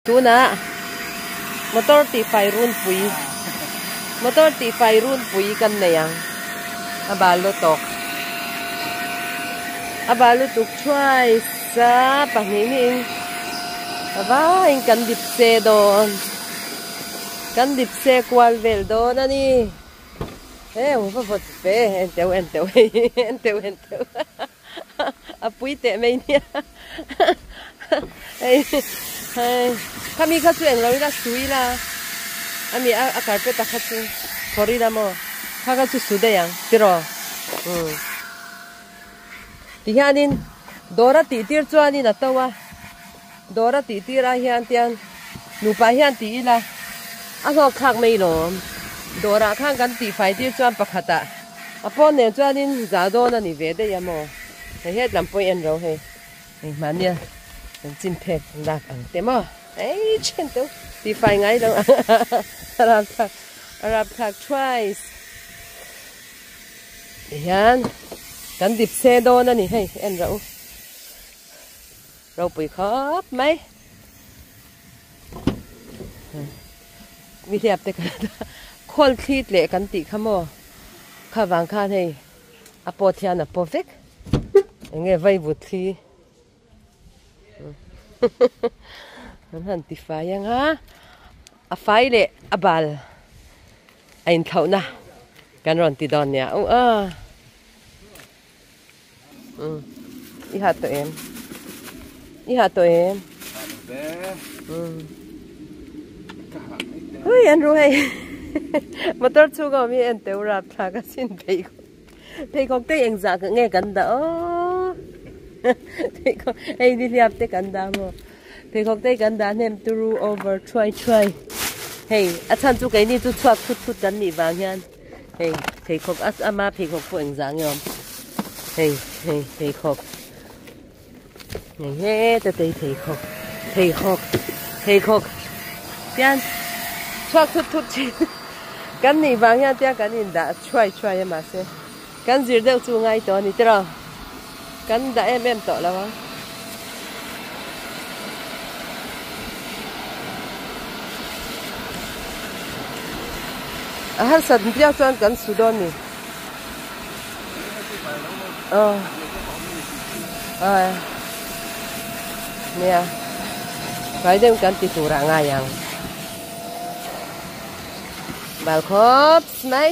Tunah motor tihfai runpui motor tihfai runpui kan nei ang a bal lutuk a bal lutuk thuai sa pahnih niin a vaiin kan dip se dawn kan dip se kual vel dawn a ni heu va vawt ve en teuh en teuh hei en teuh en teuh. A pui teh mai nia hei hei khami kha chu englo ila su ila ami a carpet a kha chu phawrh ila maw kha kha chu su daih ang tiraw umm tihianin dawr a tih tir chuanin a to a dawr a tih tir ah hian tian nupa hian tih ila a hlawk thlak mai lawm dawrah khan kan tihfai tir chuan pakhatah. A pawn nen chuanin za dawn a ni ve daih a maw? Hei hetlam pawh i en ro hei. Hei mahnia kan chin phek lak ang te maw? Ei then teuh tihfai ngai lo a rap thlak a rap thlak twice. Tihian kan dip se dawn a ni hei en rawh u. Ropui khawp mai. Mi hliap te kan khawl thli tleh kan tih kha maw kha vang khan hei a pawt hian a paw vek eng nge vaivut thli an han ti fai ang a a fai leh a bal a inthlauh na kan rawn ti dawn nia u a Umm i ha tawh em i ha tawh em umm hui an ru hei motor chhung a awm hi en teuh rap thlak a sin pheikhawk pheikhawk te engzah nge kan dah aw pheikhawk hei nihliap te kan dah maw pheikhawk te kan dah hnem turu over thuai thuai hei a chhan chu keini chu chhuak thut thut kan nih vang hian. Hei pheikhawk a ama pheikhawk pawh engzah nge awm hei hei pheikhawk hei heta te pheikhawk pheikhawk pheikhawk tian chhuak thut thut thin kan nih vang hian tiang kan in dah thuai thuai a mahse kan zir deuh chu ngai tawh a ni tiraw kan dah em em tawh lo ang. A harsat viau chuan kan su dawn ni. Aw. Ai. Nia. Fai deuh kan ti turah ngai ang. Bal khawp mai.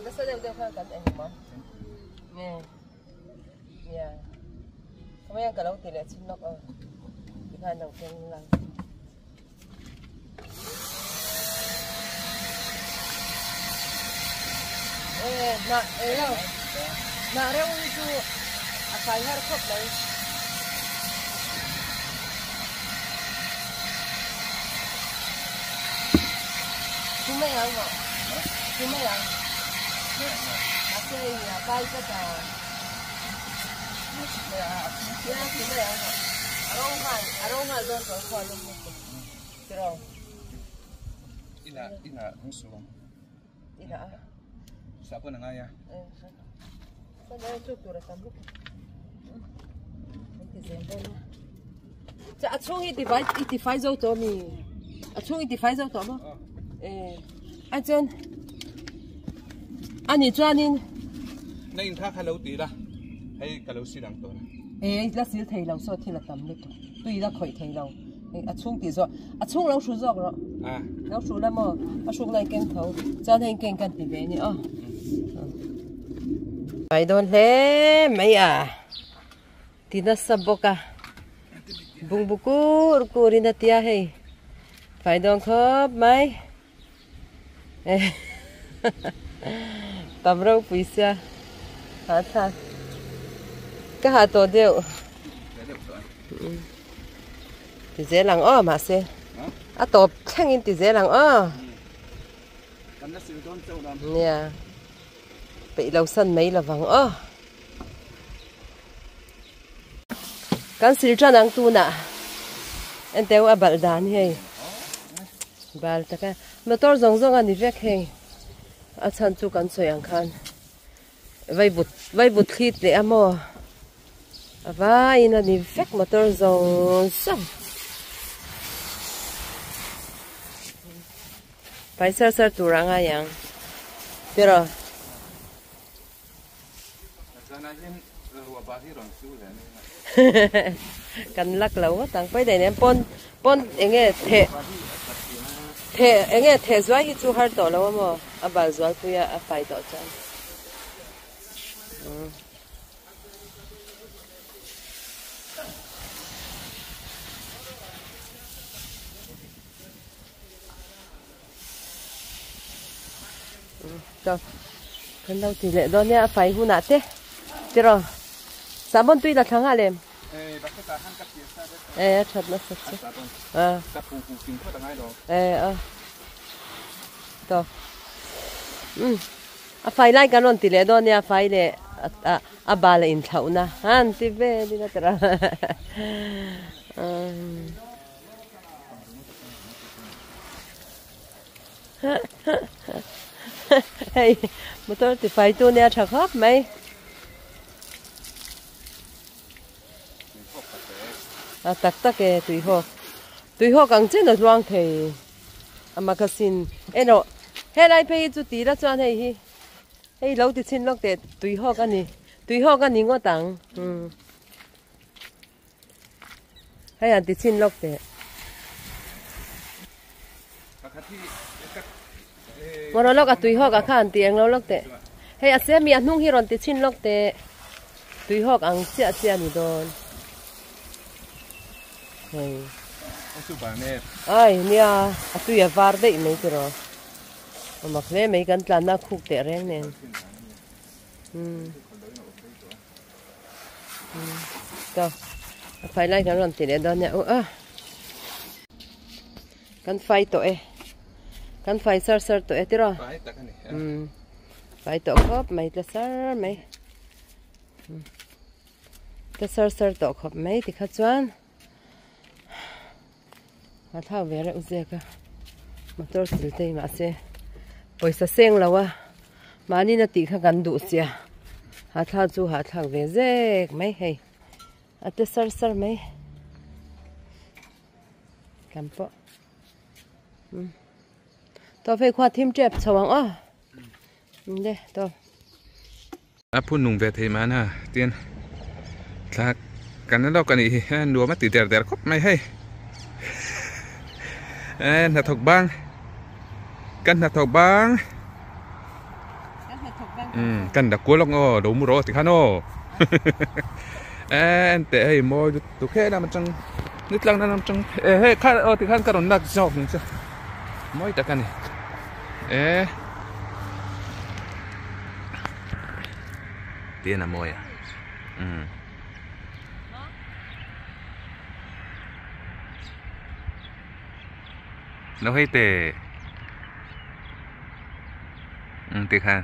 Nasa deuh deuh khan kan eng maw nge nia khamai ang ka lo ti leh chhin lawk aw tikhan lo keng lang. Hnah ei lo hnah reuh hi chu a fai har khawp mai. Thu mai ang maw? Thu mai ang. Mahse hei a kai tlat a. Nia thu mai ang maw? A ro nghal a ro nghal dawn chuan khual lum lutuk tiraw. Ina ina hung su. Ina a. Sa pawh na ngai a. Sa ngai chu tur a tam lutuk. An ti zel dawn a. Cha a chhung hi tifai i tifai zo tawh mi. A chhung i tifai zo tawh maw? Eh. A chuan ani chuanin na in kha kha lo ti la. Hei ka lo sil ang tawh na. Eh la sil thei lo saw thil a tam lutuk. Tui la khawih thei lo. A chhung tih zawh a chhung lo hru zawk rawh. Lo hru la maw? A hruk lai keng tho. Chuan hei keng kan ti ve a ni aw. Mai dawn hle mai a. Ti nasa bawk a. Bungbu kur kur in a tia hei. Fai dawn khawp mai. Tam ropui sia. Ha thlak. Ka ha tawh deuh. Ti zel ang aw mahse a tawp thleng in ti zel ang aw. Nia peih lo san mai lovang aw. Kan sil tan ang tunah enteu a balh dan hi hei bal taka motor zawng zawng a ni vek hei a chhan chu kan sawi ang khan Vaivut vaivut thlit leh a maw a vaiin a ni vek motor zawng zawng pai sar sar tur a ngai ang tiraw. Kan lak lo ngawt ang pawi daih nen pawn pawn eng nge theh theh eng nge theh zuai hi chu har tawh lo a maw a bal zual pui a a fai tawh chuan Kan lo ti leh dawn nia a fai hunah te tiraw sahbawn tui la thla nghah lem e a that nasa chu a e a to um a fai lai kan rawn ti leh dawn nia a fai leh a a bal a inthlauhna han ti vel ila tiraw um. Hei motor ti fai tu nia tha khawp mai. A tak tak e tui hawk. Tui hawk ang chen a hluang thei a makasin erawh helai phei hi chu ti la chuan hei hi hei lo ti chhin lawk teh tui hawk a ni tui hawk a ni ngawt ang umm. Hei an ti chhin lawk teh. Ngaw lawk a tui hawk a kha an ti eng lo lawk teh. Hei a semi a hnung hi rawn ti chhin lawk teh. Tui hawk ang chiah chiah a ni dawn. Hei. Ai nia a tui a var daih mai tiraw. A mak hle mai kan tlanna a khuk teh reng nen. Umm. To a fai lai kan rawn ti leh dawn nia u a kan fai tawh e kan fai sar sar tawh e tiraw um fai tawh khawp mai tla sar mai tla sar sar tawh khawp mai tikha chuan a thlak ve reuh zek a motor sil te hi mahse pawisa seng lo a mahni na tih kha kan duh sia hahthlak chu hahthlak ve zek mai hei a te sar sar mai kan pawh um tawh phei khua thim tep chho ang aw le tawh. A phun nung ve thei mahna tin thla kan la lawk a nih hi a nuam a ti der der khawp mai hei e hnathawk bang kan hnathawk bang um kan la kual lawk aw lo mu rawh tikhan aw e enteh hei mawi lutuk he lam atang ni tlang na lam atang e hei kha aw tikhan ka rawn lak zawk ang che mawi tak a ni e. Tian a mawi a umm. Lo hei teh umm tikhan.